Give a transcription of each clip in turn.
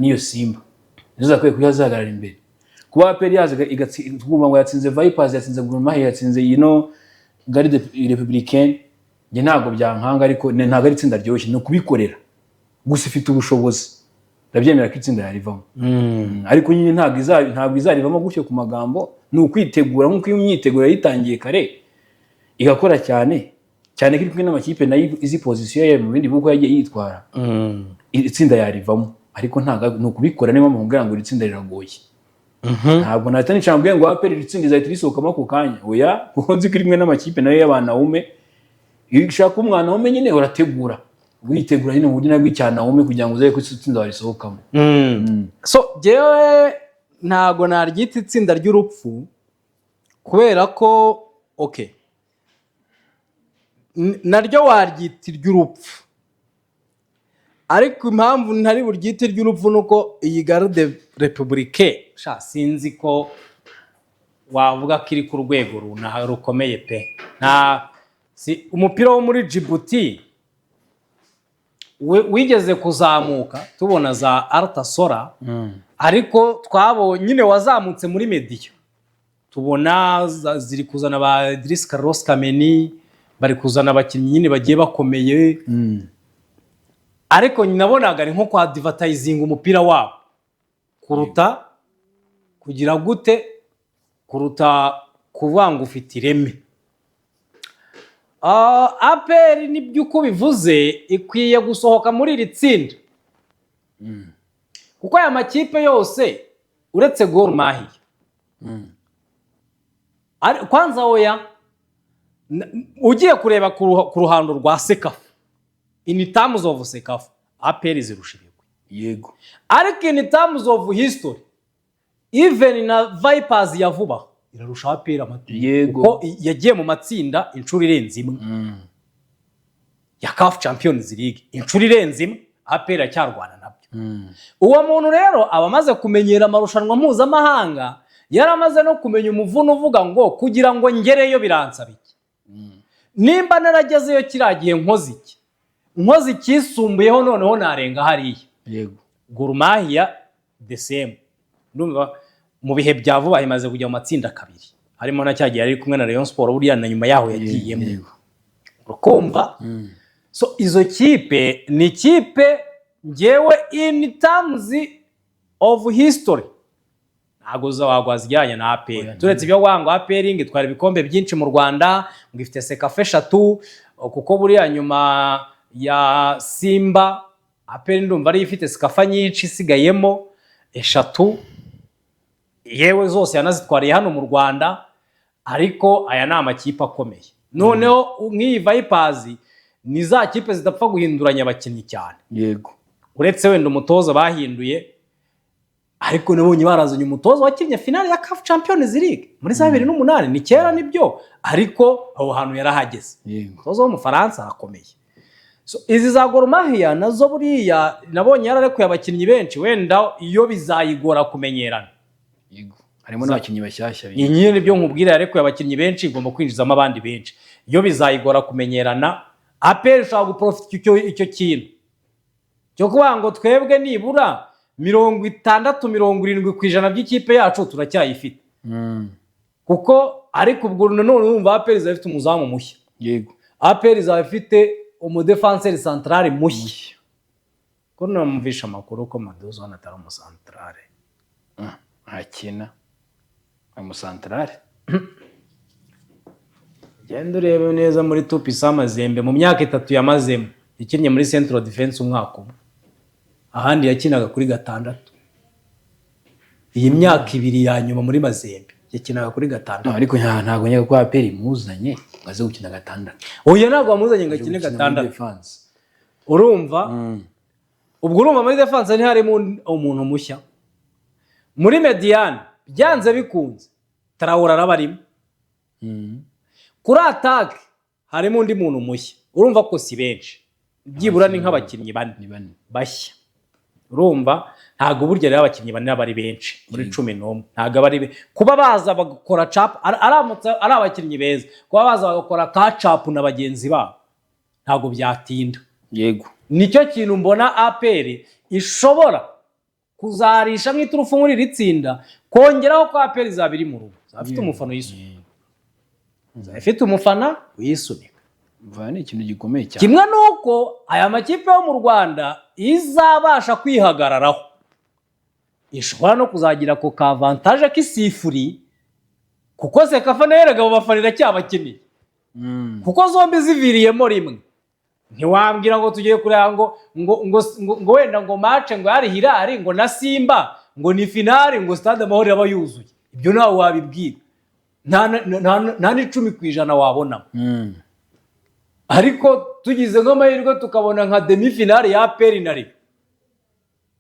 n'iyo Simba nizo zakwiye kuba zihagarara imbere. Kuba APR yaza twumva ngo yatsinze Vipers, yatsinze Gor Mahia, yatsinze ino Garde Républicaine, njye ntabwo byankanga, ariko ntabwo ari itsinda ryoroshye, ni ukubikorera gusa. Ifite ubushobozi, ndabyemera ko itsinda yarivamo. Ariko nyine ntabwo izarivamo gutyo ku magambo, ni ukwitegura nk'uko iyo imyiteguro yayitangiye kare, igakora cyane cyane ko iri kumwe n'amakipe nayo izi position yayo mu bindi bihugu yagiye yitwara, itsinda yarivamo, ariko ntabwo ni ukubikora. Niyo mpamvu nkubwira ngo iri tsinda riragoye. Ntabwo nahita nicara mbwira ngo APR iri tsinda izahita risohokamo ako kanya, oya, kuko nzi ko iri kumwe n'amakipe nayo y'abanawume. Iyo ushaka umwana wume nyine urategura, witegura nyine mu buryo nabwo icyanawume kugira ngo uzabe ko itsinda warisohokamo. So jyewe ntago naryita itsinda ry'urupfu kubera ko, okay, naryo waryita iry'urupfu, ariko impamvu ntari buryite iry'urupfu ni uko iyi Garde Républicaine, sha, sinzi ko wavuga ko iri ku rwego runaka rukomeye pe. Nta si umupira wo muri Djibouti wigeze kuzamuka, tubona za Arta Sora, ariko twabonye nyine wazamutse muri media, tubona ziri kuzana ba Idris Carlos Kameni, bari kuzana abakinnyi nyine bagiye bakomeye, ariko nabonaga ari nko kwa advertising umupira wabo kuruta kugira gute, kuruta kuvuga ngo ufite ireme. APR nibyo uko bivuze ikwiye gusohoka muri iri tsinda, kuko aya makipe yose uretse Gor Mahia. Kwanza oya, ugiye kureba ku ruhando rwa CECAFA, in terms of CECAFA, APR zirusha ibigwi. Ariko in terms of history, even na Vipers ya vuba irarusha APR amateka, kuko yagiye mu matsinda inshuro irenze imwe ya CAF Champions League, inshuro irenze imwe. APR iracyarwana nabyo. Uwo muntu rero aba amaze kumenyera amarushanwa mpuzamahanga, yaramaze no kumenya umuvuno uvuga ngo kugira ngo ngereyo biransaba iki, nimba naragezeyo kiriya gihe nkoze iki, nkoze icyisumbuyeho noneho narenga hariya. Gor Mahia the same, ndumva mu bihe bya vuba imaze kujya mu matsinda kabiri, harimo na cya gihe yari kumwe na Rayon Sport, buriya na nyuma yaho yagiyemo. Urukumva? So izo kipe ni kipe ngewe in terms of history ntabwo wagwazijyanye na APR, turetse ibyo kuvuga ngo APR ngo itwara ibikombe byinshi mu Rwanda, ngo ifite CECAFA eshatu, kuko buriya nyuma ya Simba APR ndumva ariyo ifite CECAFA nyinshi isigayemo eshatu, yewe zose yanazitwariye hano mu Rwanda. Ariko aya ni amakipe akomeye. Noneho nk'iyi Vipers ni za kipe zidapfa guhinduranya abakinnyi cyane, uretse wenda umutoza bahinduye, ariko nabonye barazanye umutoza wakinnye finale ya CAF Champions League muri za 2008. Ni kera nibyo, ariko aho hantu yarahageze. Umutoza w'Umufaransa arakomeye. So, izi za Gor Mahia nazo buriya nabonye yararekuye abakinnyi benshi, wenda iyo bizayigora kumenyerana. Yego, harimo n'abakinnyi bashyashya. Ni nyine nibyo nkubwira, yarekuye abakinnyi benshi, igomba kwinjizamo abandi benshi, iyo bizayigora kumenyerana. APR ishobora guprofita icyo kintu cyo kuvuga ngo twebwe nibura 60, 70% by'ikipe yacu turacyayifite, kuko ariko ubwo nanone urumva APR izaba ifite umuzamu mushya, APR izaba ifite umudefanseri central mushya, ko namumvisha amakuru ko Maduzo hano atari umusantarare. Ntakina umusantarare. Genda urebe neza muri Tout-Puissant Mazembe, mu myaka 3 yamazemo yakinnye muri central defense umwaka umwe, ahandi yakinaga kuri gatandatu. Iyi myaka 2 ya nyuma muri Mazembe yakinaga kuri gatandatu. No, ariko ntabwo njya ko APR imuzanye ngo aze gukina gatandatu. Oya, ntabwo wamuzanye ngo Aje akine gukina muri gatandatu. defense. Urumva, ubwo urumva muri defense ntiharimo umuntu mushya. Muri médiane byanze bikunze Traoré araba arimo. Kuri attaque harimo undi muntu mushya. Urumva ko si benshi, byibura ni nk'abakinnyi bane Ni bane. bashya. Urumva ntabwo burya rero abakinnyi bane aba ari benshi muri 11, ntabwo aba ari kuba baza bagakora capu, aramutse ari abakinnyi beza, kuba baza bagakora kacapu na bagenzi babo ntabwo byatinda. Nicyo kintu mbona APR ishobora Kuzarisha nk'iturufu muri iri tsinda, kongeraho ko APR izaba iri mu rugo, izaba ifite umufana uyisunika, izaba ifite umufana uyisunika. Umva, ni ikintu gikomeye cyane. Kimwe n'uko aya makipe yo mu Rwanda izabasha kwihagararaho, ishobora no kuzagira ako ka avantage k'isifuri, kuko CECAFA nayo erega abo bafana iracyabakeneye, kuko zombi ziviriyemo rimwe ntiwambwira ngo tugiye kureba ngo wenda ngo match ngo yari Hilal ngo na Simba ngo ni finale, ngo Stade Amahoro yaba yuzuye. Ibyo ntawe wabibwira, nta n'10% wabonamo. Ariko tugize nk'amahirwe tukabona nka demi finale ya APR na Rayon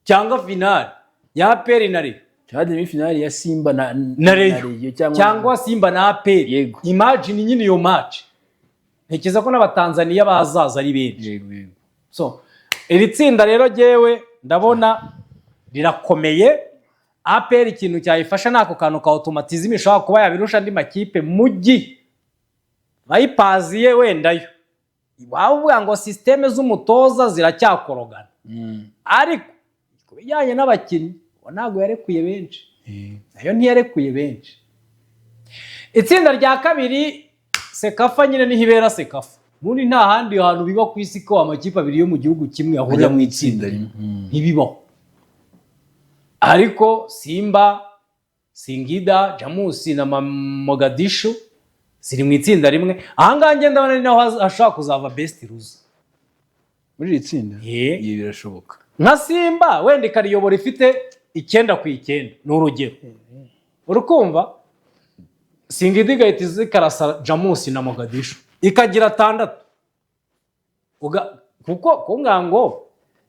cyangwa finale ya APR na Rayon, cyangwa demi finale ya Simba na na Rayon cyangwa Simba na APR, imagine nyine iyo match, ntekereza ko n'Abatanzaniya bazaza ari benshi. yego yego So iri tsinda rero jyewe ndabona rirakomeye. APR ikintu cyayifasha ni ako kantu ka automatisme, ishobora kuba yabirusha andi makipe mu gihe Vipers ye wenda yo waba uvuga ngo système z'umutoza ziracyakorogana, ariko ku bijyanye n'abakinnyi uwo ntabwo yarekuye benshi, nayo ntiyarekuye benshi. Itsinda rya kabiri, CECAFA nyine niho ibera CECAFA. Ubundi nta handi hantu biba ku isi ko amakipe abiri yo mu gihugu kimwe ahurira ajya mu itsinda. Rimwe. Ntibibaho. Ariko Simba, Singida, Jamusi na Mogadishu ziri mu itsinda rimwe. Ahangaha ngenda ndabona ni naho hashobora kuzava best loser. Muri iri tsinda? Ye. Ibi birashoboka. Nka Simba wenda ikariyobora ifite 9 ku 9, ni urugero, urukumva Singida igahita izikarasa Jamusi na Mogadishu ikagira 6. Kuko kunga ngo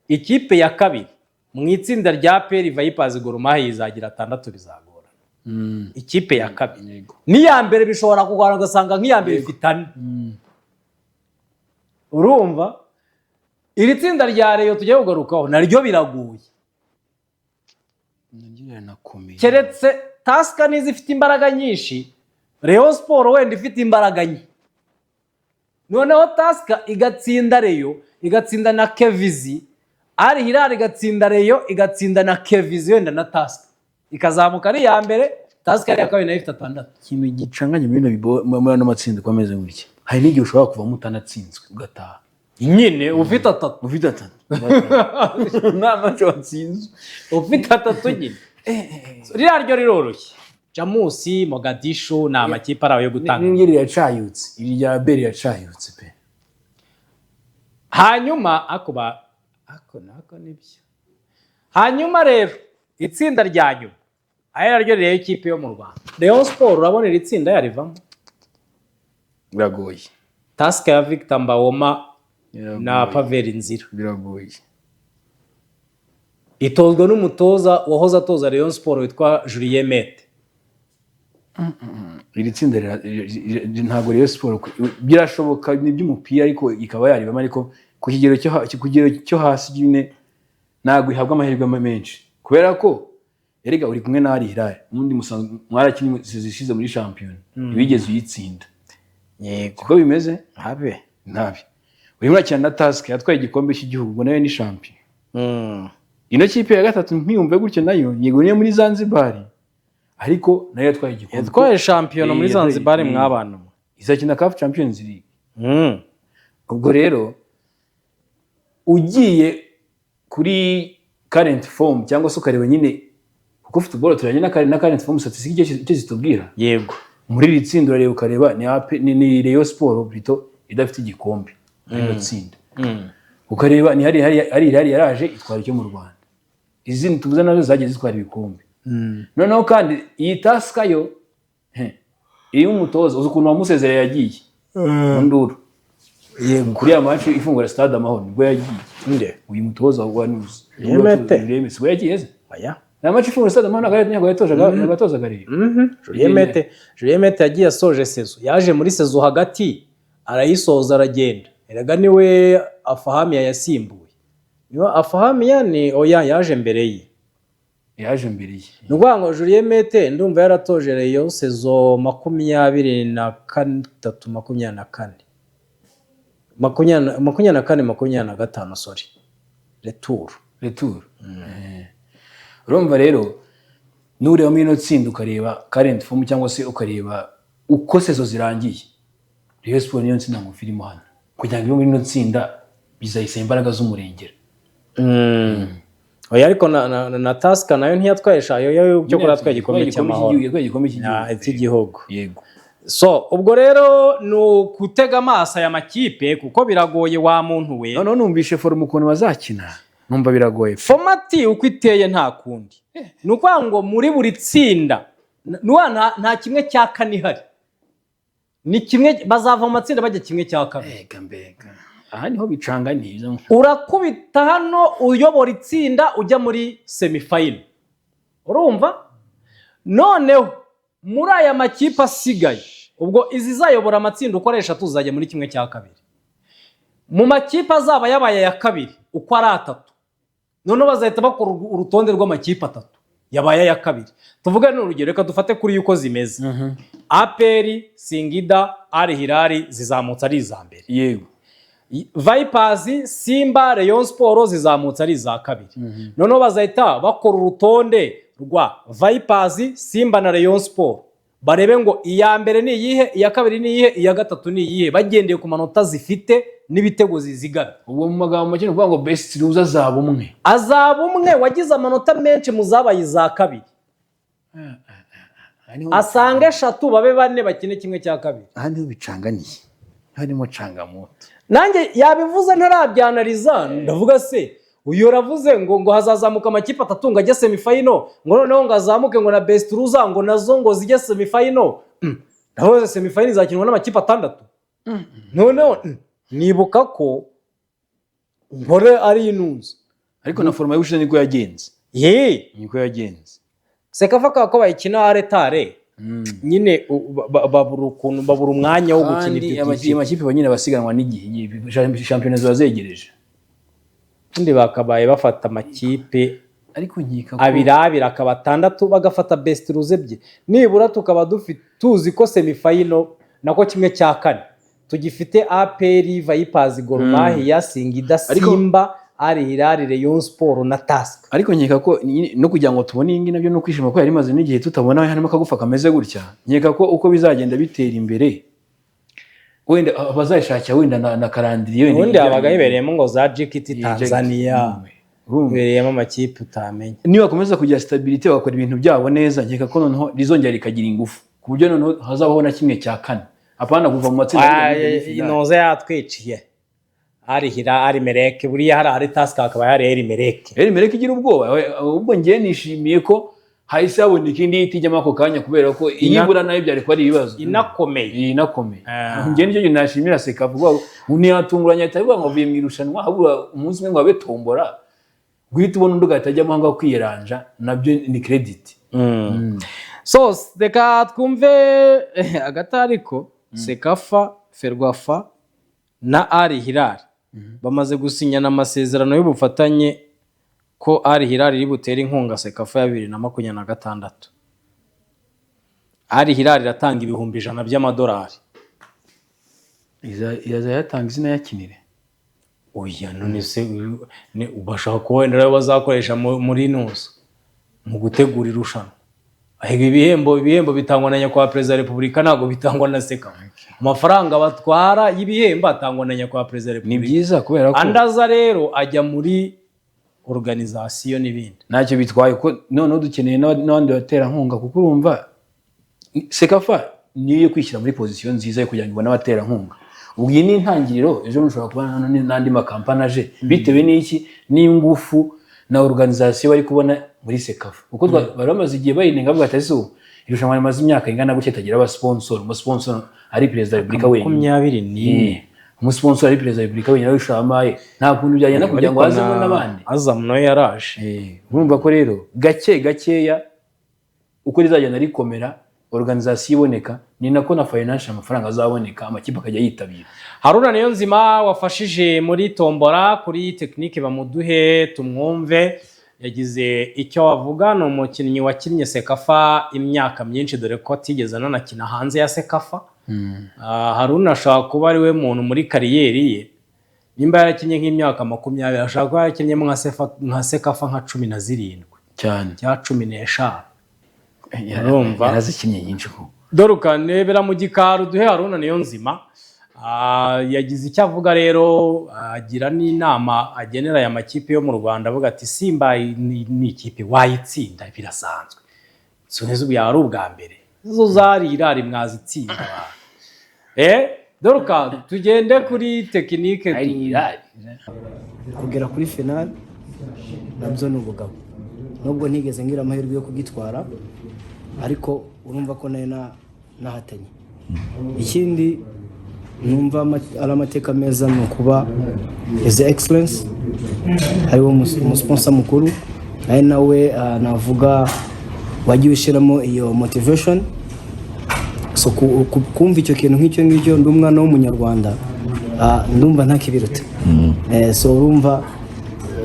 ikipe ya kabiri mu itsinda rya APR, Vipers, Gor Mahia izagira 6, bizagorana. Ikipe ya kabiri n'iya mbere bishobora kugorana, ugasanga nk'iya mbere ifite 4. Urumva iri tsinda rya Rayon tugiye kugarukaho naryo biragoye. Naryo riranakomeye. Keretse Tusker niza ifite imbaraga nyinshi, Rayon Sports wenda ifite imbaraga nke, noneho Tusker igatsinda Rayon, igatsinda na Kevizi, Al Hilal igatsinda Rayon, igatsinda na Kevizi, wenda na Tusker ikazamuka ari iya mbere, Tusker ari iya kabiri, nayo ifite 6. Ikintu gicanganye muri bino muri ano matsinda uko ameze gutya, hari n'igihe ushobora kuvamo utanatsinzwe ugataha. Nyine ufite 3. Ufite 3, nta match watsinzwe. Ufite 3 nyine. Ririya ryo riroroshye, Jamusi, Mogadishu ni amakipe ari ayo gutanga. N'iryo riracayutse, iri rya B riracayutse pe. Hanyuma ako ba ako nako nibyo. Hanyuma rero itsinda rya nyuma ari naryo rireba ikipe yo mu Rwanda, Rayon Sports, urabona iri tsinda yarivamo? Biragoye. Tusker ya Victor Mbaoma na Biragoye. Pavel Nzira. Biragoye. Itozwa n'umutoza wahoze atoza Rayon Sports witwa Julien Mete. Iri tsinda ntabwo Rayon Sports, birashoboka ni iby'umupira, ariko ikaba yaribamo, ariko ku kigero cyo hasi nyine ntabwo ihabwa amahirwe menshi, kubera ko erega uri kumwe na Al Hilal, ubundi musanzwe mwarakinnye zishize muri shampiyona, ntibigeze uyitsinda. Siko bimeze? Habe. Ntabi. Urimo urakina na Tusker yatwaye igikombe cy'igihugu, ngo nayo ni shampiyona. Ino kipe ya gatatu ntiyumve gutyo, nayo yego niyo muri Zanzibar, ariko nayo yatwaye igikombe. Yatwaye shampiyona muri Zanzibar. Mwabana mwe. Izakina CAF Champions League. Ubwo rero ugiye kuri current form cyangwa se ukareba nyine, kuko football turanye na current form, statistique icyo zitubwira. Muri iri tsinda urareba ukareba ni AP, ni Rayon Sport plutôt idafite igikombe muri ino tsinda, ukareba ni hari yaraje itwara icyo mu Rwanda, izindi tuvuze nazo zagiye zitwara ibikombe. Noneho kandi iyi Tusker yo iyo umutoza uzi ukuntu wamusezereye yagiye mu nduru kuri ya match ifungura Stade Amahoro, nibwo yagiye. Nde? Uyu mutoza wa Nuzi. Julien Mete. Sibwo yagiye se? Oya. Na match ifungura Stade Amahoro ntabwo yatozaga, ntabwo yatozaga Rayon. Julien Mete yagiye asoje saison, yaje muri saison hagati arayisoza aragenda. Erega niwe Afahamiya yasimbuye, niwe Afahamiya ni oya yaje mbere ye. Yaje mbere ye. Ni ukuvuga ngo Julien Mete ndumva yaratoje Rayon saison 23, 24, 24, 25, sorry, retour. Retour. Urumva rero, nureba muri ino tsinda, ukareba current form cyangwa se ukareba uko saison zirangiye, Rayon Sport niyo ntsinda ngufi irimo hano. Kugira ngo ibe muri ino tsinda bizayisaba imbaraga z'umurengera. Oya, ariko na Tusker nayo ntiyatwaye sha, yo cyo kuri yatwaye igikombe cy'amahoro. Yatwaye igikombe cy'igihugu. Ah, cy'igihugu. Yego. So ubwo rero ni ukutega amaso aya makipe, kuko biragoye wa muntu we. Noneho numvishe forme ukuntu bazakina, numva biragoye. Format uko iteye nta kundi, ni ukuvuga ngo muri buri tsinda nta kimwe cya kane ihari, ni kimwe, bazava mu matsinda bajya kimwe cya kabiri. Mbega mbega, aha niho bicanganiye. Urakubita hano uyobora itsinda ujya muri semifinal, urumva? Noneho muri aya makipe asigaye, ubwo izizayobora amatsinda uko ari eshatu zizajya muri kimwe cya kabiri. Mu makipe azaba yabaye aya kabiri uko ari atatu, noneho bazahita bakora urutonde rw'amakipe atatu yabaye aya kabiri. Tuvuge ni urugero, reka dufate kuri yuko zimeze: APR, Singida, Al Hilal zizamutse ari iza mbere. Vipers, Simba, Rayon Sport zizamutse ari iza kabiri. Noneho bazahita bakora urutonde rwa Vipers, Simba na Rayon Sport, barebe ngo iya mbere ni iyihe, iya kabiri ni iyihe, iya gatatu ni iyihe, bagendeye ku manota zifite n'ibitego zizigamye. Ubwo mu magambo make ni ukuvuga ngo best loser azaba umwe. Azaba umwe wagize amanota menshi mu zabaye iza kabiri. Aha niho- Asanga eshatu, babe bane, bakine kimwe cya kabiri. Aha niho bicanganiye, harimo cangamoto. Nanjye yabivuze ntarabyanariza, ndavuga se uyu yaravuze ngo hazazamuka amakipe atatu ngo ajye semifinal, ngo noneho ngo azamuke ngo na best loser ngo nazo ngo zijye semifinal. Ndavuga semifinal izakinwa n'amakipe atandatu. Noneho nibuka ko nkore ari intuza. Ariko na format y'ubushize niko yagenze. Ye. Niko yagenze. CECAFA ko bayikina aretare nyine, babura ukuntu, babura umwanya wo gukina. Kandi ibyo byiciro. Amakipe ba nyine basiganwa n'igihe, shampiyona ziba zegereje. Ubundi bakabaye bafata amakipe Ariko nkeka ko abiri abiri, akaba atandatu, bagafata best loser ebyiri nibura, tukaba dufite, tuzi ko semifinal nako kimwe cya kane tugifite APR, Vipers, Gor Mahia, Singida, Simba, Al Hilal, Rayon Sport na Tusker. Ariko nkeka ko no kugira ngo tubone iyi ngiyi nabyo no kwishima, ko yari imaze n'igihe tutabona harimo akagufa kameze gutya. Nkeka ko uko bizagenda bitera imbere, wenda bazayishakira wenda na calendrier wenda. Ubundi habaga hibereyemo ngo za JKT Tanzania. Urumva? Hibereyemo amakipe utamenya. Nibakomeza kugira stabilité, bagakora ibintu byabo neza, nkeka ko noneho rizongera rikagira ingufu, ku buryo noneho hazabaho na kimwe cya kane, apana kuva mu matsinda Ah, muri finale. Inoze yatwiciye Al Hilal, Al Merreikh, buriya hari Tusker, hakaba hari Al Merreikh. Al Merreikh igira ubwoba. Ahubwo njyewe nishimiye ko hahise haboneka indi ihita ijyamo ako kanya, kubera ko iyo ibura nayo byari kuba ari ibibazo. Inakomeye. Iyi inakomeye. Ah. Njye nicyo kintu nashimira CECAFA, kuvuga ngo ntiyatunguranye, ahita avuga ngo avuye mu irushanwa, habura umunsi umwe ngo abe tombora, guhita ubona undi ugahita ajyamo aho ngaho kwiyeranja, nabyo ni credit. So reka twumve hagati, ariko CECAFA, FERWAFA na Al Hilal bamaze gusinyana amasezerano y'ubufatanye, ko Al Hilal iri butere inkunga CECAFA ya 2026. Al Hilal iratanga 100,000 by'amadolari. Izajya yatanga izina yakinire? Oya, none se bashaka kuba wenda ariyo bazakoresha muri nusa mu gutegura irushanwa. Ahiga ibihembo bitangwa na nyakubahwa perezida wa repubulika, ntabwo bitangwa na CECAFA. Amafaranga batwara y'ibihembo atangwa na nyakubahwa perezida wa Ni repubulika. byiza kubera ko Andi aza rero ajya muri organisation n'ibindi. Ntacyo bitwaye, ko noneho dukeneye n'abandi baterankunga, kuko urumva CECAFA niyo yo kwishyira muri position nziza yo kugira ngo ibone abaterankunga. Ubwo iyi ni intangiriro, ejo mushobora kubona n'andi makampani aje bitewe n'iki, n'ingufu na organisation bari kubona muri CECAFA, kuko bari bamaze igihe bayinenga, bavuga ati: "Ese ubu irushanwa rimaze imyaka ingana gutya itagira abasponsor, umusponsor ari perezida wa repubulika wenyine?" 24. Umusponsor ari perezida wa repubulika wenyine w'ishoramari, nta kuntu byagenda kugira ngo Ariko hazemo na n'abandi. Azam nayo yaraje. Urumva ko rero gake gakeya uko rizagenda rikomera, organisation iboneka, ni nako na financial, amafaranga azaboneka, amakipe akajya yitabira. Haruna Niyonzima wafashije muri tombora kuri technique, bamuduhe tumwumve, yagize icyo avuga. Ni umukinnyi wakinnye CECAFA imyaka myinshi, dore ko atigeze ananakina hanze ya CECAFA. Ah, Haruna ashobora kuba ari we muntu muri carrière ye, nimba yarakinnye nk'imyaka 20, ashobora kuba yarakinnyemo nka CECAFA nka 17. Cyane. Cya 15. Urumva? Yarazikinnye nyinshi ko. Dore ukanebera mu gikari uduhe Haruna Niyonzima. Yagize icyo avuga rero, agira n'inama agenera aya makipe yo mu Rwanda, avuga ati: "Simba ni ikipe wayitsinda birasanzwe." Suneze ubu yaba ari ubwa mbere zo zari irari mwazitsinda abantu. Dore tugende kuri technique. Ari irari. Kugera kuri finale nabyo ni ubugabo, nubwo ntigeze ngira amahirwe yo kugitwara, ariko urumva ko nayo nahatanye. Ikindi numva ari amateka meza ni ukuba His Excellence ariwe umusponsor mukuru, ari nawe navuga wagiye ushyiramo iyo motivation. So kumva icyo kintu nk'icyo ngicyo, ndi umwana w'Umunyarwanda, ndumva ntakibiruta. So urumva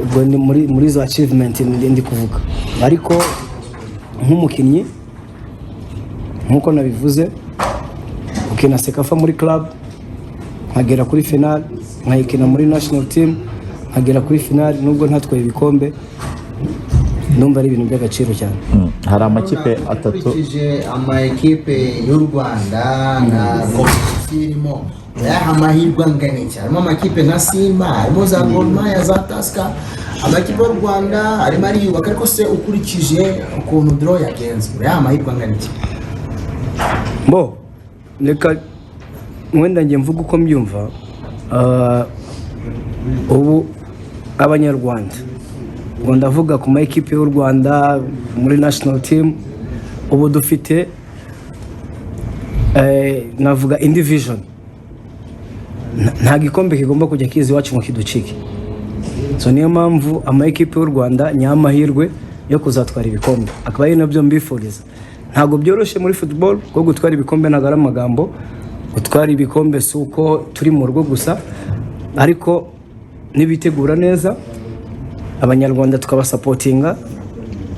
ubwo ni muri izo achievement ndi kuvuga. Ariko nk'umukinnyi, nk'uko nabivuze, ukina CECAFA muri club nkagera kuri final, nkayikina muri national team nkagera kuri final, nubwo ntatwaye ibikombe, ndumva ari ibintu by'agaciro cyane. Hari amakipe atatu. Ukurikije ama ekipe y'u Rwanda na compétition irimo, urayaha amahirwe angana iki? Harimo amakipe nka Simba, harimo za Gor Mahia, za Tusker. Amakipe y'u Rwanda arimo ariyubaka, ariko se ukurikije ukuntu draw yagenze, urayaha amahirwe angana iki? Bo reka wenda njye mvuga uko mbyumva. Ubu Abanyarwanda, ubwo ndavuga ku ma ekipe y'u Rwanda muri national team, ubu dufite navuga indi vision. Nta gikombe kigomba kujya kiza iwacu ngo kiducike. So niyo mpamvu ama ekipe y'u Rwanda nyamahirwe yo kuzatwara ibikombe, akaba ari nabyo mbifuriza. Ntabwo byoroshye muri football kuko gutwara ibikombe ntabwo ari amagambo. Gutwara ibikombe si uko turi mu rugo gusa, ariko nibitegura neza, Abanyarwanda tukabasupportinga,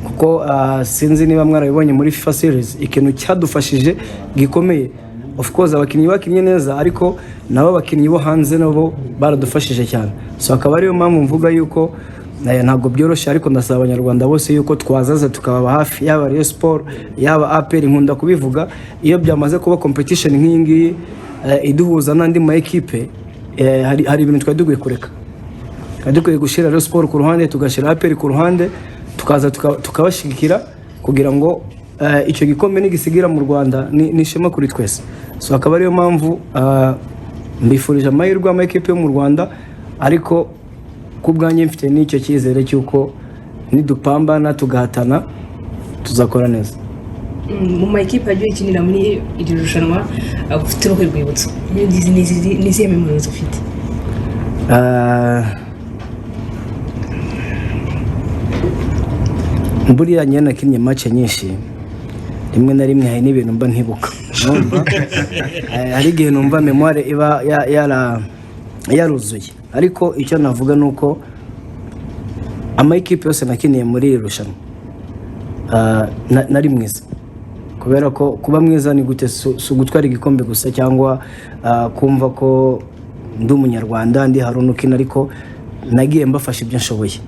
kuko sinzi niba mwarabibonye muri FIFA series, ikintu cyadufashije gikomeye, of course abakinnyi bakinnye neza, ariko nabo abakinnyi bo hanze nabo baradufashije cyane. So akaba ariyo mpamvu mvuga yuko ntabwo byoroshye, ariko ndasaba Abanyarwanda bose yuko twazaza tukababa hafi, yaba Rayon Sport, yaba APR. Nkunda kubivuga, iyo byamaze kuba competition nk'iyi ngiyi iduhuza n'andi ma ekipe, hari ibintu twari dukwiye kureka. Twari dukwiye gushyira Rayon Sport ku ruhande, tugashyira APR ku ruhande, tukaza tukabashyigikira kugira ngo icyo gikombe nigisigira mu Rwanda ni ishema kuri twese. So akaba ariyo mpamvu mbifurije amahirwe amakipe yo mu Rwanda, ariko ku bwanjye mfite n'icyo cyizere cy'uko nidupambana tugahatana tuzakora neza. Mu ma ekipe yagiye ikinira muri iri rushanwa ufite uruhe rwibutso? Ni izihe memories ufite? Buriya njye nakinnye match nyinshi, rimwe na rimwe hari n'ibintu mba ntibuka. Urumva? Hari igihe numva mémoire iba yaruzuye, ariko icyo navuga ni uko ama ekipe yose nakiniye muri iri rushanwa nari mwiza, kubera ko kuba mwiza ni gute? Si ugutwara igikombe gusa cyangwa kumva ko ndi Umunyarwanda, ndi Haruna ukina, ariko nagiye mbafasha ibyo nshoboye.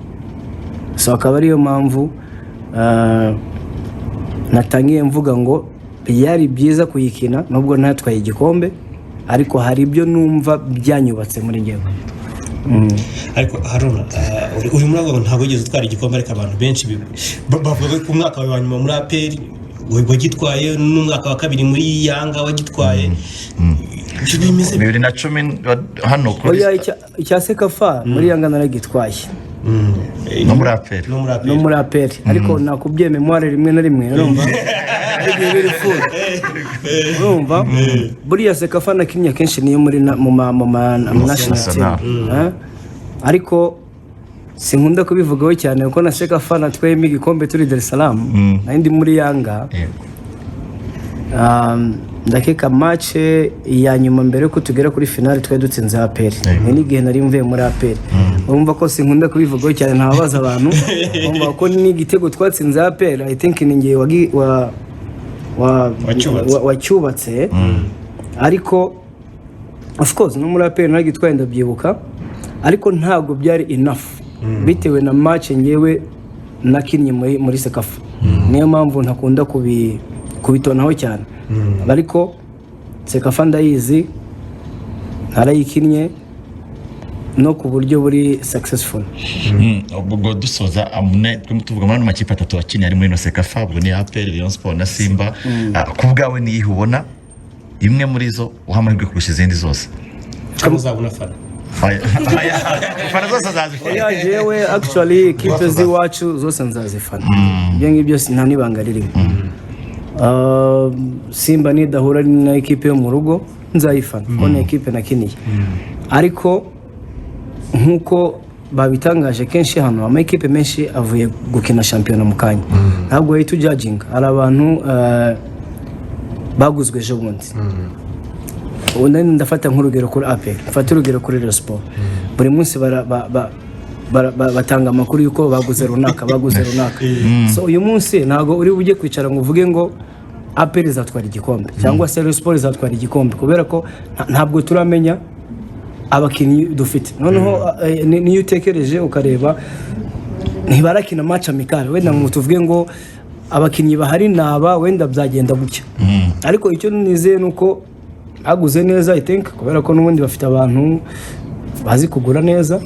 So akaba ariyo mpamvu natangiye mvuga ngo byari byiza kuyikina nubwo ntatwaye igikombe, ariko hari ibyo numva byanyubatse muri njyewe. Ariko Haruna, uri muri abo ntabwo wigeze utwara igikombe, ariko abantu benshi bavuga ko umwaka wawe wa nyuma muri APR wagitwaye, n'umwaka wa kabiri muri Yanga wagitwaye. Ibyo bimeze 2010 hano kuri Oya, icya CECAFA muri Yanga naragitwaye. No muri APR. No muri No APR. muri APR. Ariko nakubwiye, mémoire rimwe na rimwe urumva hari igihe biri full. Urumva buriya CECAFA nakinnye akenshi niyo muri mu ma national team. National. Eh? Ariko sinkunda kubivugaho cyane kuko na CECAFA natwayemo igikombe turi Dar es Salaam, nari ndi muri Yanga. Ndakeka match ya nyuma mbere yuko tugera kuri finale twari dutsinze APR. Ni n'igihe nari mvuye muri APR. Urumva ko sinkunda kubivugaho cyane, ntababaza abantu. Urumva ko n'igitego twatsinze APR, I think ni ngewe Wacyubatse. Wacyubatse. Ariko of course no muri APR naragitwaye, ndabyibuka, ariko ntabwo byari enough bitewe na match ngewe. Nakinnye muri CECAFA, niyo mpamvu ntakunda kubitonaho cyane, ariko CECAFA ndayizi, narayikinnye no ku buryo buri successful. Ubwo dusoza amune, turimo tuvuga muri ano makipe atatu akiniye ari muri ino CECAFA, ubwo ni APR, Rayon Sport na Simba. Ku bwawe niyihe ubona imwe muri zo uha amahirwe kurusha izindi zose? Cyangwa uzabona fana? Aya, aya, ufana zose azazifana. Oya, jewe actually ekipe z'iwacu zose nzazifana, ibyo ngibyo nta n'ibanga ririmo. Simba nidahura na ekipe yo mu rugo nzayifana kuko ni ekipe nakiniye, ariko nk'uko babitangaje kenshi hano, ama ekipe menshi avuye gukina shampiyona mu kanya, ntabwo wahita ujudginga. Hari abantu baguzwe ejo bundi. Ubu nari ndafata nk'urugero kuri APR, mfata urugero kuri Rayon Sport, buri munsi batanga amakuru y'uko baguze runaka, baguze runaka. So uyu munsi ntabwo uri bujye kwicara ngo uvuge ngo APR izatwara igikombe cyangwa se Rayon Sport izatwara igikombe, kubera ko ntabwo turamenya abakinnyi dufite. Noneho niyo utekereje ukareba, ntibarakina match amical, wenda ngo tuvuge ngo abakinnyi bahari naba wenda byagenda gutya. Ariko icyo nizeye ni uko baguze neza, I think, kubera ko n'ubundi bafite abantu bazi kugura neza.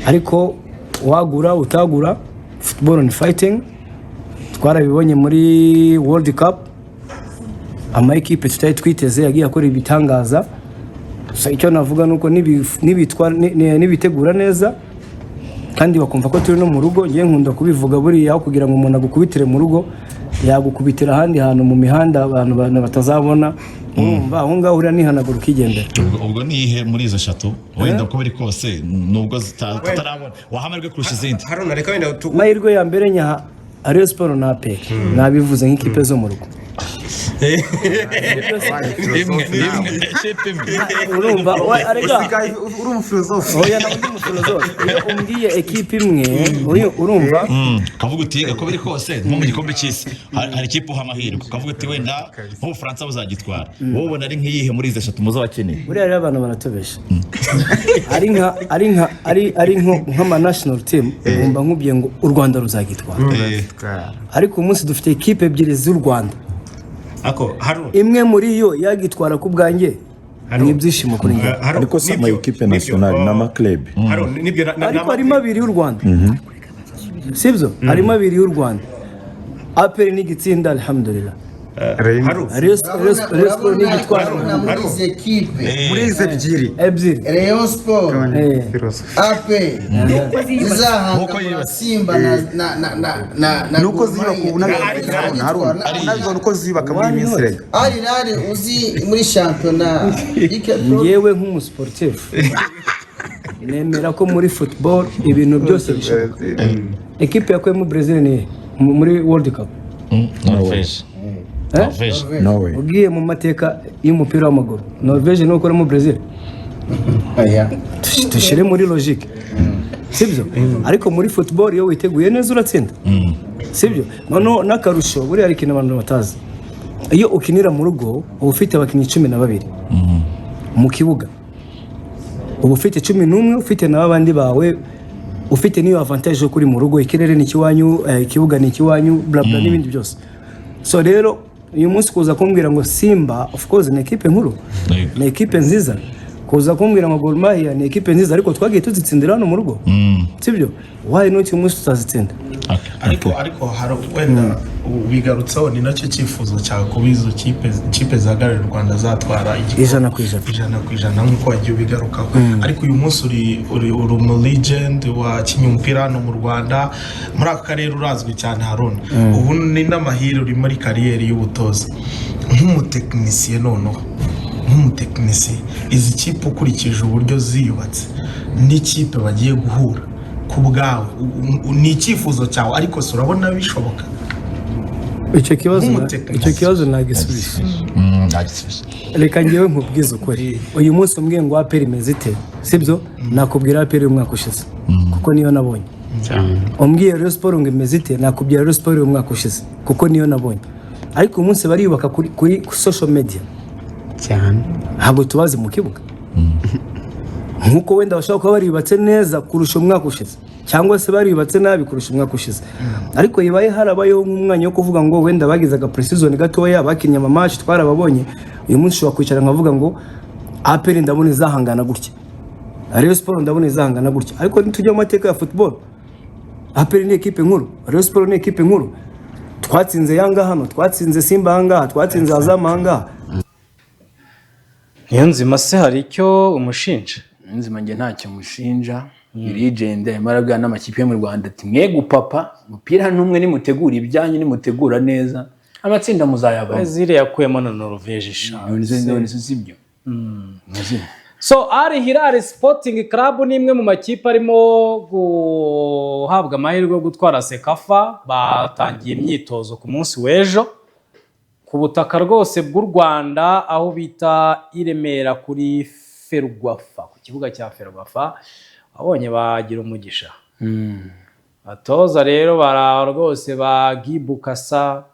Ariko wagura utagura, football ni fighting. Twarabibonye muri World Cup, ama ekipe tutari twiteze yagiye akora ibitangaza. So icyo navuga ni uko nibitegura neza kandi bakumva ko turi no mu rugo, ngewe nkunda kubivuga, buriya aho kugira ngo umuntu agukubitire mu rugo yagukubitira ahandi hantu mu mihanda abantu batazabona. Urumva aho ngaho uriya nihanagura ukigendera. Ubwo ni iyihe muri izo eshatu, wenda uko biri kose nubwo tutarabona, waha amahirwe kurusha izindi? Haruna, reka wenda tu Amahirwe ya mbere nyaha Rayon Sport na APR, nabivuze nk'ikipe zo mu rugo. Imwe imwe, ikipe imwe. Urumva arega. Usigaye uri umufilozofe. Oya, nawe ndi umufilozofe. Iyo umbwiye ekipe imwe, urumva. Ukavuga uti uko biri kose nko mu gikombe cy'isi hari ikipe uha amahirwe, ukavuga uti wenda nk'Ubufaransa buzagitwara, wowe ubona ari nk'iyihe muri izi eshatu muzo wakeneye? Buriya rero abantu baratubesha, ari nka ari nk'ama national team, ngomba nkubwiye ngo u Rwanda ruzagitwara, ariko uyu munsi dufite ekipe ebyiri z'u Rwanda. Ako Haruna. Imwe muri yo yagitwara ku bwanjye ni ibyishimo kuri njye. Haruna, Ariko si ama ekipe nibyo, nationale, oh, ni ama club. Haruna, nibyo Ariko harimo abiri y'u Rwanda, sibyo? Harimo abiri y'u Rwanda. APR n'igitsinda, alhamdulillah. Haruna. Rayon Sport n'igitwara. Urabona muri izi ekipe Muri izi ebyiri. Ebyiri. Rayon Sport, APR Nkuko zizahangana yubatse. Simba na Nuko Gor ziyubaka Mahia. ubu unabibona, Haruna, unabibona uko ziyubaka muri iyi minsi rega. Al Hilal uzi muri shampiyona. Ngewe nk'umusportif nemera ko muri football ibintu byose bishoboka. Ekipe yakuyemo Brazil ni iyihe? Muri World Cup? Norvege. Eh? Norvege. Norway. Ugiye mu mateka y'umupira w'amaguru, Norvege niwo ukoramo Brazil? Dushyire muri logique, sibyo? Ariko muri football iyo witeguye neza uratsinda, sibyo? Noneho n'akarusho, buriya hari ikintu abantu batazi: iyo ukinira mu rugo uba ufite abakinnyi 12 mu kibuga, uba ufite 11, ufite na babandi bawe, ufite n'iyo avantage yo kuri mu rugo, ikirere ni ikiwanyu, ikibuga ni ikiwanyu, bla bla n'ibindi byose. So rero uyu munsi kuza kumbwira ngo Simba, of course ni ekipe nkuru, ni ekipe nziza, kuza kumbwira ngo Gor Mahia ni ekipe nziza, ariko twagiye tuzitsindira hano mu rugo, sibyo? Why not uyu munsi tutazitsinda? Ariko hari wenda ubigarutseho, ni nacyo cyifuzo cyawe kuba izo kipe zihagararira u Rwanda zatwara igikombe? 100%. 100%, nk'uko wagiye ubigarukaho. Ariko uyu munsi uri umu legend wakinnye umupira hano mu Rwanda, muri aka karere urazwi cyane, Haruna. Ubu ni n'amahirwe, uri muri carrière y'ubutoza nk'umutekinisiye. Noneho nk'umutekinisiye, izi kipe ukurikije uburyo ziyubatse n'ikipe bagiye guhura, ku bwawe ni icyifuzo cyawe, ariko si urabona bishoboka? Nk'umutekinisiye. Icyo kibazo nagisubiza. Nagisubiza. Reka ngewe nkubwize ukuri, uyu munsi umbwiye ngo APR imeze ite, sibyo? Nakubwira APR y'umwaka ushize kuko niyo nabonye. Umbwiye Rayon Sport ngo imeze ite, nakubwira Rayon Sport y'umwaka ushize kuko niyo nabonye. Ariko uyu munsi bariyubaka kuri social media cyane. Ntabwo tubazi mu kibuga, nk'uko wenda bashobora kuba bariyubatse neza kurusha umwaka ushize. Cyangwa se bariyubatse nabi kurusha umwaka ushize. Ariko bibaye harabayeho nk'umwanya wo kuvuga ngo wenda bagize aga pre-season gatoya, bakinnye ama match, twarababonye. Uyu munsi ushobora kwicara nkavuga ngo APR ndabona izahangana gutya, Rayon Sport ndabona izahangana gutya. Ariko nitujya mu mateka ya football, APR ni ekipe nkuru, Rayon Sport ni ekipe nkuru. Twatsinze Yanga hano, twatsinze Simba ahangaha, twatsinze Azam ahangaha. Niyonzima se hari icyo umushinja? Nzima njye ntacyo mushinja. Legend arimo arabwira n'amakipe yo mu Rwanda ati: "Mwe gupapa, umupira n'umwe, nimutegura ibyanyu, nimutegura neza, amatsinda muzayabamo." Brezil yakuyemo na Norvège sha. None se sibyo? So Al Hilal Sporting Club ni imwe mu makipe arimo guhabwa amahirwe yo gutwara CECAFA. Batangiye imyitozo ku munsi w'ejo ku butaka rwose bw'u Rwanda, aho bita i Remera kuri Ferwafa, ku kibuga cya Ferwafa. Abonye bagira umugisha batoza rero bara rwose ba Gibukasa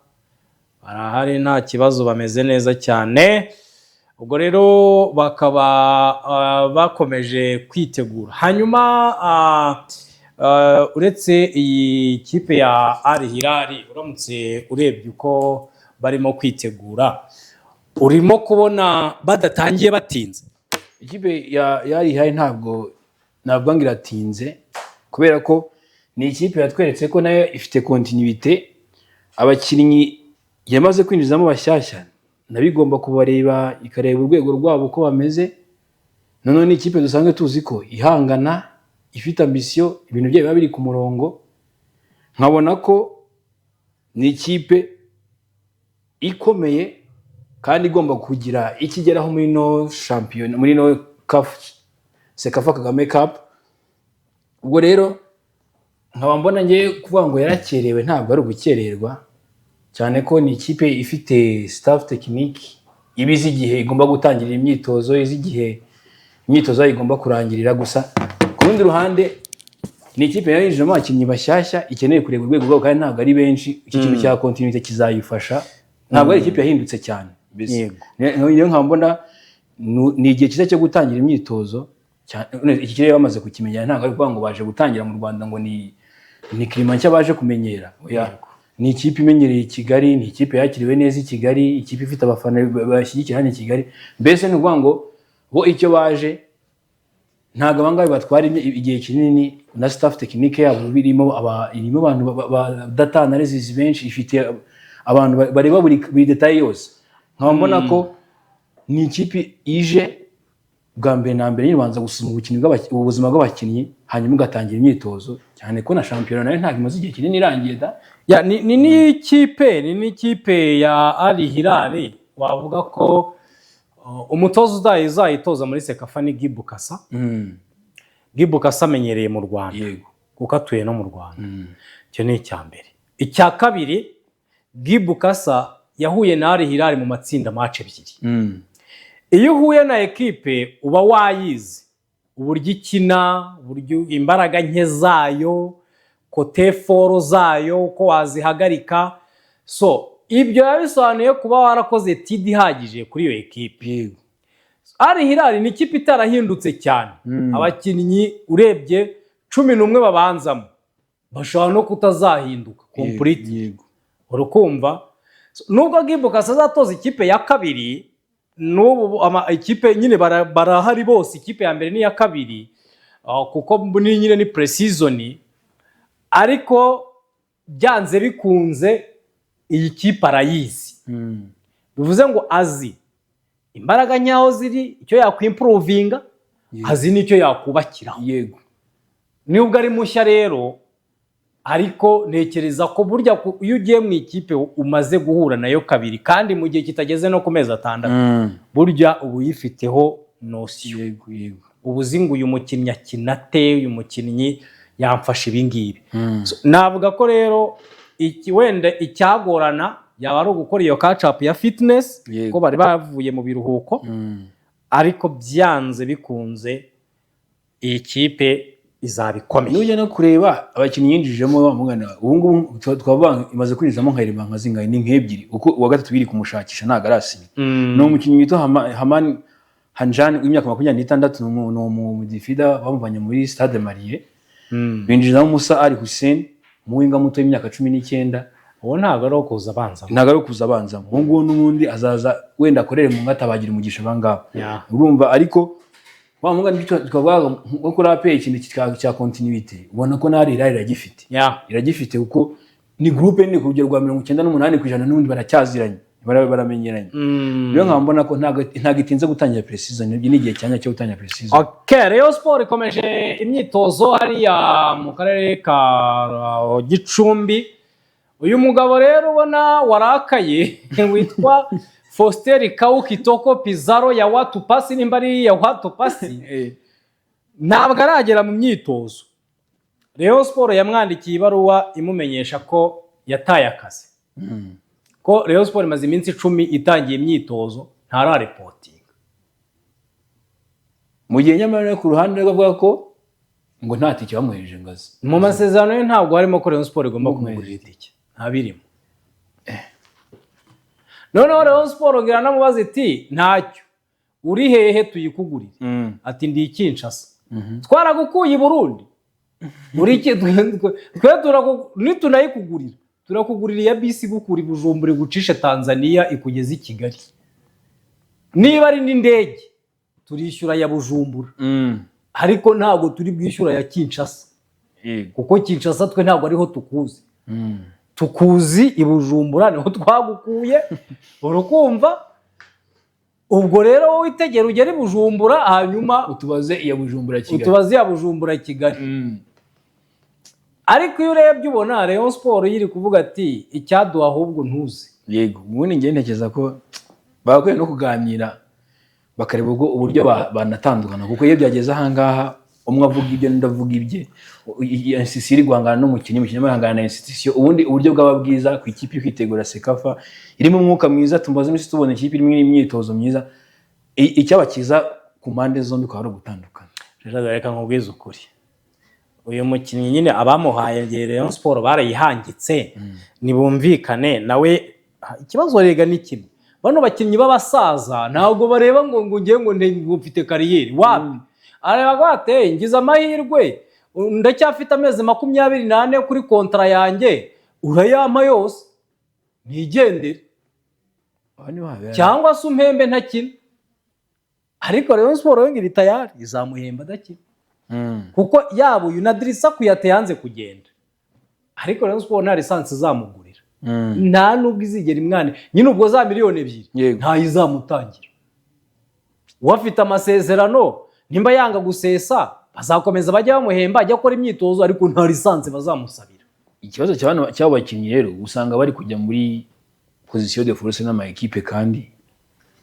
barahari, nta kibazo, bameze neza cyane. Ubwo rero bakaba bakomeje kwitegura. Hanyuma uretse iyi kipe ya Al Hilal, uramutse urebye uko barimo kwitegura, urimo kubona badatangiye batinze? Ikipe ya Al Hilal ntabwo navuga ngo iratinze, kubera ko ni ikipe yatweretse ko nayo ifite continuité. Abakinnyi yamaze kwinjizamo bashyashya nabo igomba kubareba, ikareba urwego rwabo uko bameze. Noneho ni ikipe dusanzwe tuzi ko ihangana, ifite ambition, ibintu byayo biba biri ku murongo. Nkabona ko ni ikipe ikomeye kandi igomba kugira icyo igeraho muri no shampiyona, muri no CAF CECAFA Kagame Cup. Ubwo rero nkaba mbona ngiye kuvuga ngo yarakerewe, ntabwo ari ugukererwa, cyane ko ni ikipe ifite staff technique iba izi igihe igomba gutangirira imyitozo, izi igihe imyitozo yayo igomba kurangirira. Gusa ku rundi ruhande ni ikipe yinjijemo abakinnyi bashyashya, ikeneye kureba urwego rwabo, kandi ntabwo ari benshi. Iki kintu cya continuité kizayifasha. Ntabwo ari ikipe yahindutse cyane mbese. Niyo nkaba mbona ni igihe cyiza cyo gutangira imyitozo. Iki kirere bamaze kukimenyera, ntabwo ari ukuvuga ngo baje gutangira mu Rwanda ngo ni climat nshya baje kumenyera. Oya. Ni ikipe imenyereye i Kigali, ni ikipe yakiriwe neza i Kigali, ikipe ifite abafana bashyigikira hano i Kigali. Mbese ni ukuvuga ngo bo icyo baje ntabwo abangaba batwara igihe kinini, na staff technique yabo birimo irimo abantu ba data analysis benshi, ifite abantu bareba buri détail yose. Nkaba mbona ko ni ikipe ije bwa mbere na mbere yibanza gusuzuma ubuzima bw'abakinnyi, hanyuma ugatangira imyitozo, cyane ko na shampiyona nayo ntabwo imaze igihe kinini irangiye da. Ya, ni n'ikipe ya Al Hilal wavuga ko umutoza uzayitoza muri CECAFA ni Guy Bukasa. Guy Bukasa amenyereye mu Rwanda kuko atuye no mu Rwanda. Icyo ni icya mbere. Icya kabiri, Guy Bukasa yahuye na Al Hilal mu matsinda match ebyiri. Iyo uhuye na ekipe uba wayizi uburyo ikina, uburyo imbaraga nke zayo, côté fort zayo, uko wazihagarika. So ibyo biba bisobanuye kuba warakoze étude ihagije kuri iyo ekipe. Al Hilal ni ikipe itarahindutse cyane. Abakinnyi urebye 11 babanzamo bashobora no kutazahinduka complete. Urukumva? So, nubwo Guy Bukasa azatoza ikipe ya kabiri, n'ubu ikipe nyine barahari bose, ikipe ya mbere n'iya kabiri, kuko ni nyine ni pre-season, ariko byanze bikunze iyi kipe arayizi. Bivuze ngo azi imbaraga nyaho ziri, icyo yakwimprovinga, azi n'icyo yakubakiraho. Nubwo ari mushya rero, ariko ntekereza ko burya iyo ugiye mu ikipe umaze guhura nayo kabiri, kandi mu gihe kitageze no ku mezi 6, burya uba uyifiteho notion. yego yego Uba uzi ngo uyu mukinnyi akina ate, uyu mukinnyi yamfasha ibi ngibi. So, navuga ko rero iki wenda icyagorana yaba ari ugukora iyo catch up ya fitness, ko bari bavuye mu biruhuko, ariko byanze bikunze iyi kipe izaba ikomeye. Nujya no kureba abakinnyi yinjijemo, wa mugana ubu ngubu twavuga imaze kwinjizamo nka Elema, nka zingahe, ni nk'ebyiri, kuko uwa gatatu biri kumushakisha ntabwo arasinya. Ni umukinnyi witwa Hamani Hanjani w'imyaka 26, ni umudifida bamuvanye muri Stade Malien. Binjizamo Musa Ali Hussein, umuwinger muto w'imyaka 19. Uwo ntabwo ari uwo kuza abanza. Ntabwo ari ukuza abanzamo. Uwo nguwo n'ubundi azaza wenda akorere mu ngata, bagira umugisha abangaba. Urumva, ariko wa mugani twavugaga nko kuri APR, ikintu cya continuité, ubona ko n'Al Hilal iragifite. Iragifite kuko ni groupe nini ku rugero rwa 98%, n'ubundi baracyaziranye, baramenyeranye. Rero nkaba mbona ko ntabwo itinze gutangira pre-season, ni igihe cyanya cyo gutangira pre-season. Okay, Rayon Sport ikomeje imyitozo hariya mu karere ka Gicumbi. Uyu mugabo rero ubona warakaye witwa Faustin Kaukitoko Pizarro ya Watu Pasi, nimba ari ya Watu Pasi, ntabwo aragera mu myitozo. Rayon Sport yamwandikiye ibaruwa imumenyesha ko yataye akazi, ko Rayon Sport imaze iminsi 10 itangiye imyitozo ntarareportinga. Mu gihe nyamara ku ruhande rwe avuga ko ngo nta tike bamuhereje ngazi. Mu masezerano ye ntabwo harimo ko Rayon Sport igomba kumugurira itike, ntabirimo. Noneho Rayon Sport ngo iranamubaza iti: "Ntacyo, uri hehe tuyikugurire?" Ati: "Ndi i Kinshasa." "Twaragukuye i Burundi, uri iki? Twe nitunayikugurira turakugurira iya bisi igukura i Bujumbura igucishe Tanzania ikugeze i Kigali. Niba ari n'indege turishyura ya Bujumbura, ariko ntabwo turi bwishyura ya Kinshasa, kuko Kinshasa twe ntabwo ariho tukuzi. Tukuzi i Bujumbura, niho twagukuye." Urukumva, ubwo rero wowe itegera ugere i Bujumbura, hanyuma utubaze iya Bujumbura Kigali. Utubaze iya Bujumbura Kigali. Ariko iyo urebye ubona Rayon Sport yiri kuvuga ati: "Icyaduha ahubwo ntuzi." Yego, ubundi njye ntekereza ko bagakwiye no kuganira, bakareba ubwo uburyo banatandukana, kuko iyo byageze ahangaha umwe avuga ibye undi avuga ibye, institution iri guhangana n'umukinnyi, umukinnyi arimo na institution. Ubundi uburyo bwaba bwiza ku ikipe iri kwitegura CECAFA irimo umwuka mwiza, tumaze iminsi tubona ikipe irimo imyitozo myiza, icyaba cyiza ku mpande zombi kwaba ari ugutandukana. Rero reka nkubwize ukuri, uyu mukinnyi nyine abamuhaye Rayon Sport barayihangitse, nibumvikane nawe. Ikibazo rega ni kimwe, bano bakinnyi b'abasaza ntabwo bareba ngo ngiye ngo mfite carrière. Wapi, areba ko ateye ngize amahirwe ndacyafite amezi 24 kuri contrat yanjye, urayampa yose nigendere Aho niho habera. cyangwa se umpembe ntakina. Ariko Rayon Sport yo ngo iri tayari, izamuhemba adakina, kuko yaba uyu na Drissa Kouyaté yanze kugenda, ariko Rayon Sport nta licence izamugurira, nta nubwo izigera imwana nyine. Ubwo za miliyoni 2 ntayo izamutangira. Uwafite amasezerano nimba yanga gusesa, bazakomeza bajya bamuhemba ajya akora imyitozo, ariko nta licence bazamusabira. Ikibazo cy'abo bakinnyi rero, usanga bari kujya muri position de force n'ama ekipe kandi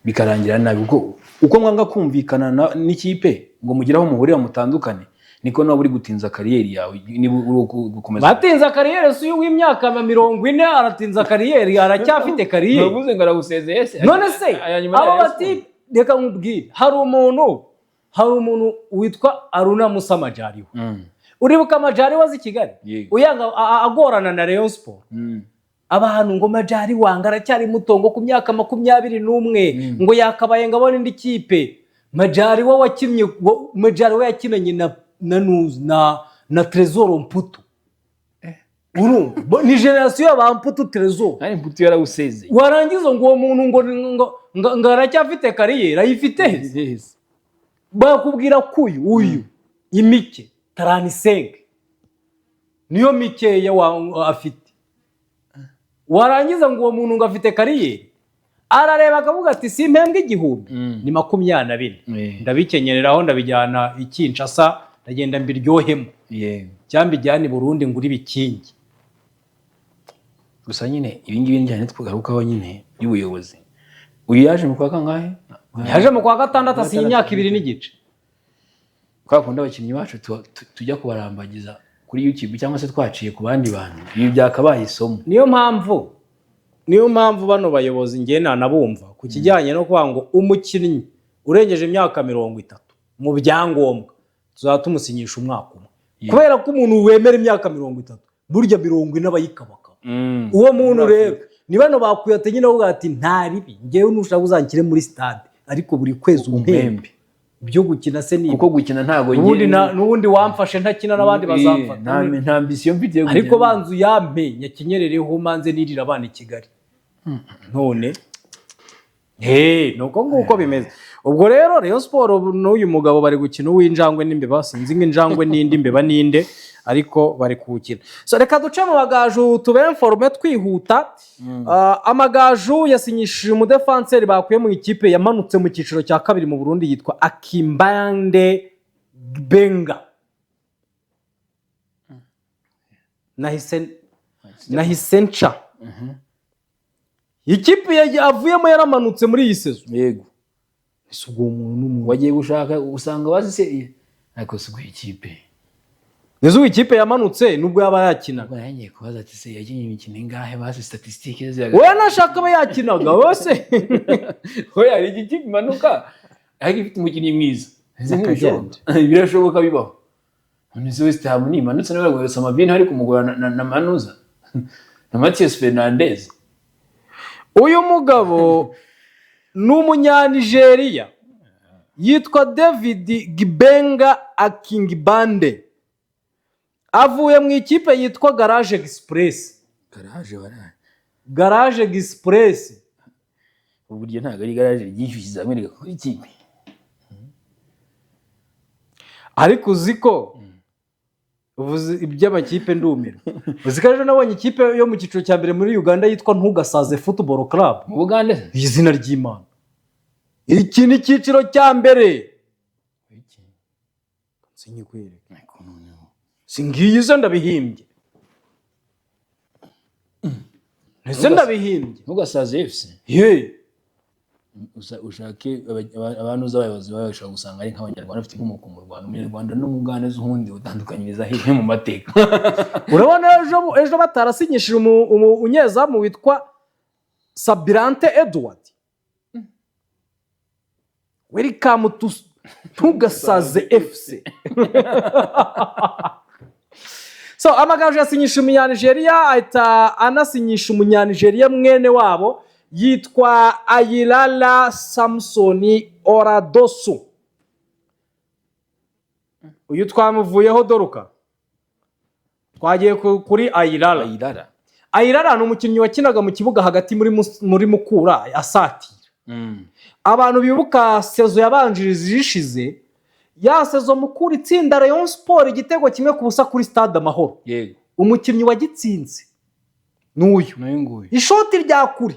bikarangira nabi, kuko uko mwanga kumvikana n'ikipe ngo mugire aho muhurira mutandukane, niko nawe uri gutinza carrière yawe niba uri gukomeza. Batinza carrière? Si uyu w'imyaka 40 aratinza carrière? Aracyafite carrière. Ntuvuze ngo aragusezeye se? None se Aya nyuma ya abo Rayon bati reka nkubwire, hari umuntu witwa Aruna Musa Majaliwa. Uribuka Majaliwa azi i Kigali? Yego. Uyanga agorana na Rayon Sport. Abantu ngo Majaliwa ngo aracyari muto, ngo ku myaka 21 ngo yakabaye ngo abone indi kipe. Majaliwa wakinnye, Majaliwa yakinanye na Nuzi, na Trezor Mputu. Urumva, ni génération y'aba Mputu Trezor. Kandi Mputu yarawusezeye. Warangiza ngo uwo muntu ngo aracyafite carrière. Ayifite he? Bakubwira ko uyu imike 35 niyo mikeya afite. Warangiza ngo uwo muntu ngo afite carrière. Arareba akavuga ati: "Simpembwe 1000, ni 24, ndabikenyereraho, ndabijyana i Kinshasa, ndagenda mbiryohemo, cyangwa mbijyane i Burundi ngure ibikingi." Gusa nyine ibi ngibi njyane twagarukaho nyine y'ubuyobozi. Uyu yaje mu kwa kangahe? Yaje mu kwa gatandatu, asinya imyaka 2 n'igice. Kwa kundi abakinnyi bacu tujya kubarambagiza kuri YouTube cyangwa se twaciye ku bandi bantu, ibi byakabaye isomo. Niyo mpamvu bano bayobozi ngiye nanabumva ku kijyanye no kuvuga ngo umukinnyi urengeje imyaka 30 mu byangombwa tuzaba tumusinyisha umwaka umwe, kubera ko umuntu wemera imyaka 30, burya 40 aba yikabakaba. Uwo muntu rero ni bano bakuyate nyine, bavuga ati: "Nta ribi, ngewe nushaka uzanshyire muri stade, ariko buri kwezi umpembe." Byo gukina se ni Kuko gukina ntago n'ubundi n'ubundi wamfashe ntakina n'abandi bazamfata. Nta ambition mfite yo gukina. Ariko banza uyampe nyakinyerereho, manze nirira abana i Kigali. None he nuko nguko bimeze. Ubwo rero Rayon Sport n'uyu mugabo bari gukina uw'injangwe n'imbeba, sinzi ngo injangwe n'indi mbeba n'inde, ariko bari kuwukina. So reka duce mu Magaju tube informe twihuta. Amagaju yasinyishije umudefanseri bakuye mu ikipe yamanutse mu cyiciro cya kabiri mu Burundi, yitwa Akimbande Benga. Nahise nca ikipe avuyemo yaramanutse muri iyi saison. Yego. Ese ubwo uwo muntu ni umuntu Wagiye gushaka usanga bazi se, ariko si ubwo ikipe Nizo ubu ikipe yamanutse nubwo yaba yakinaga. Ubwo yangiye kubaza ati: "Se yakinnye imikino ingahe?" Basi statistique ze. Wowe nashaka aba yakinaga wose. Oya, hari igihe ikipe imanuka ariko ifite umukinnyi mwiza. Ese Akagenda. ntibishoboka? Birashoboka, bibaho. None se West Ham nimanutse nawe baraguhereza Samavini, ari kumugura na Manuza na Matheus Fernandes. Uyu mugabo ni Umunyanigeriya yitwa David Gibenga Akingibande, avuye mu ikipe yitwa Garage Express. Garage waraye. Garage Express. Uburyo ntabwo ari garage ryishyushye izamini rigakora ikipe. Ariko uzi ko uvuze iby'amakipe ndumira, uzi ko ejo nabonye ikipe yo mu cyiciro cya mbere muri Uganda yitwa Ntugasaze Football Club. Mu Bugande se? Izina ry'Imana, iki ni icyiciro cya mbere. Sinyikwereka, si ngiyi zo ndabihimbye, ese ndabihimbye? Ntugasaze FC. Ye. Ushake abantu uzi, abayobozi bawe bashobora gusanga ari nk'Abanyarwanda bafite inkomoko mu Rwanda. Umunyarwanda n'Umugande ubundi utandukanyiriza hehe mu mateka? Urabona ejo batarasinyishije umunyezamu witwa Sabirante Edward. Welcome to Ntugasaze FC. So Amagaju yasinyisha Umunyanigeriya, ahita anasinyisha Umunyanigeriya mwene wabo yitwa Ayilala Samusoni Oradosu. Uyu twamuvuyeho doruka, twagiye kuri Ayilala. Ayirara. Ayirara ni umukinnyi wakinaga mu kibuga hagati muri Mukura asatira. Abantu bibuka saison yabanjirije ishize, ya saison Mukura itsinda Rayon Sport igitego 1-0 kuri Stade Amahoro, umukinnyi wagitsinze ni uyu. N'uyu nguyu. Ishoti rya kure.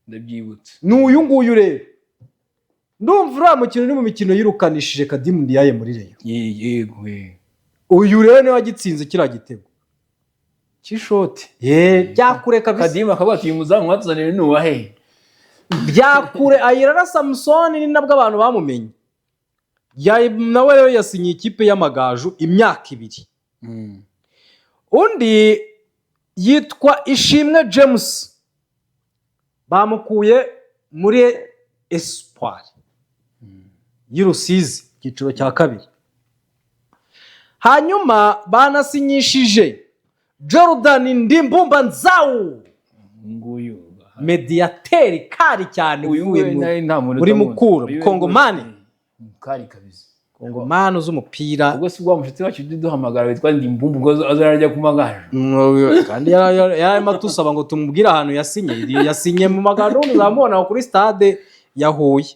Ndabyibutse. Ni uyu nguyu rero. Ndumva uriya mukino uri mu mikino yirukanishije Kadimu Ndiaye muri Rayon. Yego. Uyu rero niwe wagitsinze kiriya gitego cy'ishoti. Ye, byakure kabisa. Kadimu akavuga ati: "Uyu muzamu watuzaniye ni uwahe?" Byakure. Ayirara Samusoni ni nabwo abantu bamumenye. Nawe rero yasinyiye ikipe y'Amagaju imyaka 2. Undi yitwa Ishimwe James, bamukuye muri Espoir y'i Rusizi, icyiciro cya kabiri. Hanyuma banasinyishije Jordan Ndimbumba Nzawu, Nguyu. Mediyateri kari cyane, Uyu uvuye we nta muntu muri utamuzi. Mukura. Uyu we Kongomani. Kari kabisa. Kongomani uzi umupira. Ubwo si wa mushuti wacu ujya uduhamagara witwa Ndimbumbu, ubwo azarajya ku Magaju? Kandi yararimo atusaba ngo tumubwire ahantu yasinye. Yasinye mu Magaju, muzamubona kuri stade ya Huye.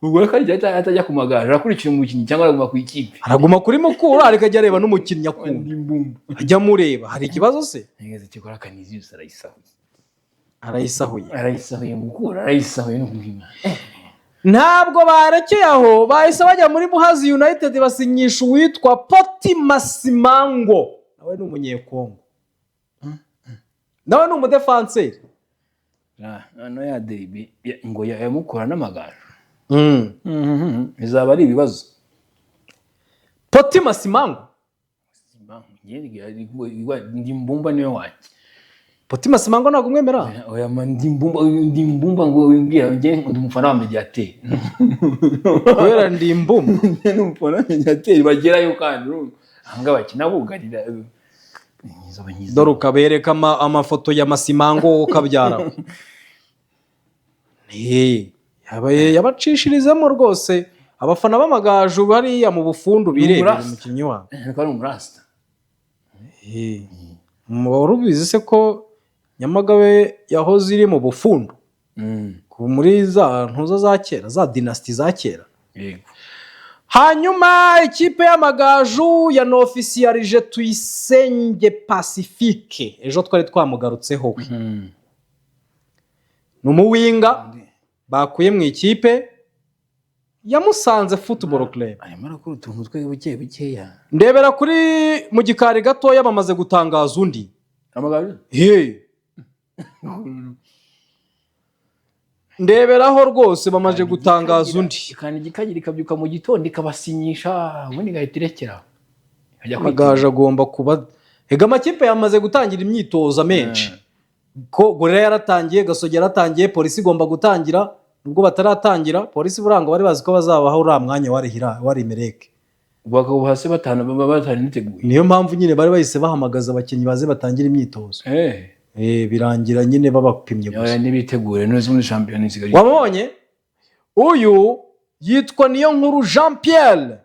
Ubwo rero kandi atajya ku Magaju, arakurikira umukinnyi cyangwa araguma ku ikipe? Araguma kuri Mukura, ariko ajya areba n'umukinnyi akunda. Ndimbumbu. Ajya amureba, hari ikibazo se? Nigeze cyikora Kaniziyusi arayisahuye. Arayisahuye. Arayisahuye Mukura, arayisahuye no kuhima. Ntabwo barekeye aho, bahise bajya muri Muhazi United basinyisha uwitwa Poti Masimango, nawe ni Umunyekongo, nawe ni umudefanseri. Noneho ya derby ngo ya Mukura n'Amagaju bizaba ari ibibazo. Poti Masimango. Ndimbumba niwe wanjye. Poti Masimango ntabwo umwemera? Oya ma, Ndimbumba, Ndimbumba ngo wimbwira njye ndi umufana wa Mediateur. Kubera ndi imbumba. Njye ni umufana wa Mediateur, bagerayo kandi urumva ahangaha bakina bugarira. Dore ukabereka amafoto ya Masimango ukabyara. Yaba yabacishirizamo rwose. Abafana b'Amagaju bariya mu Bufundu birebera Umurasta. umukinnyi wabo. Niko ari umurasta. Wari ubizi se ko Nyamagabe yahoze iri mu Bufundu? Muri za ntuza za kera, za dynasty za kera. Yego. Hanyuma ikipe y'Amagaju yanofisiyarije Tuyisenge Pacifique, ejo twari twamugarutseho. We ni umuwinger bakuye mu ikipe ya Musanze Football Club. Arimo arakora utuntu twe buke bukeya. Ndebera kuri mu gikari gatoya, bamaze gutangaza undi. Amagaju. Hey. Ndeberaho rwose, bamaze gutangaza undi. Ikanda igikagira, ikabyuka mu gitondo, ikabasinyisha, ubundi igahita irekera. Ikajya Amagaju agomba kuba ega amakipe yamaze gutangira imyitozo menshi, ko Gorilla yaratangiye, Gasogi yaratangiye, Polisi igomba gutangira nubwo bataratangira. Polisi buranga bari bazi ko bazabaha uriya mwanya wari wari Mereke. Bakawuha hasi batanu baba bataniteguye. Niyo mpamvu nyine bari bahise bahamagaza abakinnyi baze batangire imyitozo. Birangira nyine babapimye gusa. Oya, nibitegure neza muri shampiyona isigaye. Wamubonye, uyu yitwa Niyo Nkuru Jean Pierre.